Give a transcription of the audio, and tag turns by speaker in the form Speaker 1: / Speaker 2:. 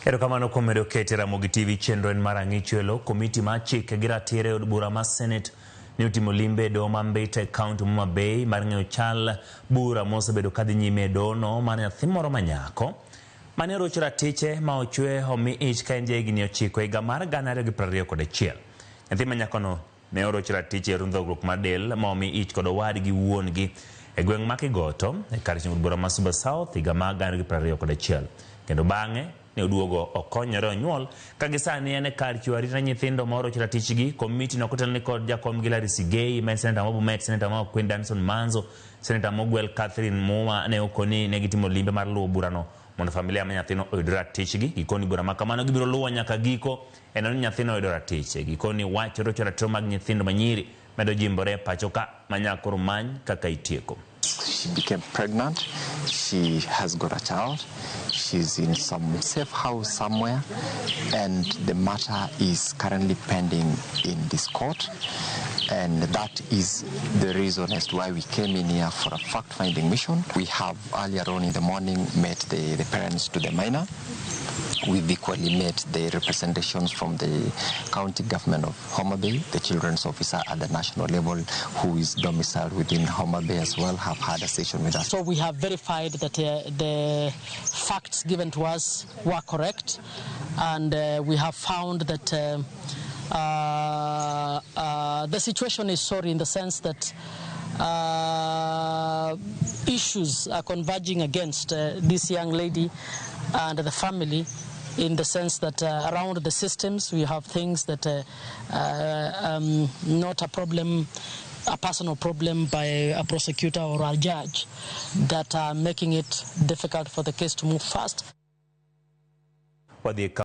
Speaker 1: Erokamano kuom medo kete Ramogi TV chenro en mar Ang'ichwelo. Komiti mar chike gi ratiro e od bura mar Senate ne otimo limbe e doho ma Mbita e kaunti ma Homa Bay mar ng'eyo chal bura mosebedo kadhi nyime e dohono mar nyathi moro ma nyako mane orocho ratiche ma ochwe omi ich ka en jahigni 9 higa mar 2021. Nyathi ma nyakono ne orocho ratiche e ndhogruok mar del ma omi ich kod owadgi wuon gi e gweng' ma Kigoto e kar od bura ma Suba South higa mar 2021 kendo bang'e ne oduogo okonyore onyuol ka gisani en e kar chiwo arita ne nyithindo ma orocho ratichgi. Komiti no kotelni kod jakom Gilary Sigei ma en seneta ma Bomet, seneta ma Makueni Danson Manzo, seneta mogwel Catherine Muma ne okoni ne gitimo limbe mar luwo burano mondo familia ma nyathino oyud ratichgi. Gikoni bura ma kamano gibiro luwo nyaka giko e neno ni nyathino oyudo ratiche. Gikoni wach rocho ratiro mag nyithindo manyiri medo jimbore e pacho ka ma nyaka koro many kaka itieko.
Speaker 2: She became pregnant. She has got a child. She's in some safe house somewhere, and the matter is currently pending in this court. And that is the reason as to why we came in here for a fact-finding mission. We have earlier on in the morning met the parents to the minor. We've equally met the representations from the county government of Homa Bay, the children's officer at the national level who is domiciled within Homa Bay as well, have had a session with us.
Speaker 3: So we have verified that the facts given to us were correct, and we have found that the situation is sorry in the sense that issues are converging against this young lady and the family, in the sense that around the systems we have things that not a problem, a personal problem by a prosecutor or a judge, that are making it difficult for the case to move fast.
Speaker 1: Wadhi e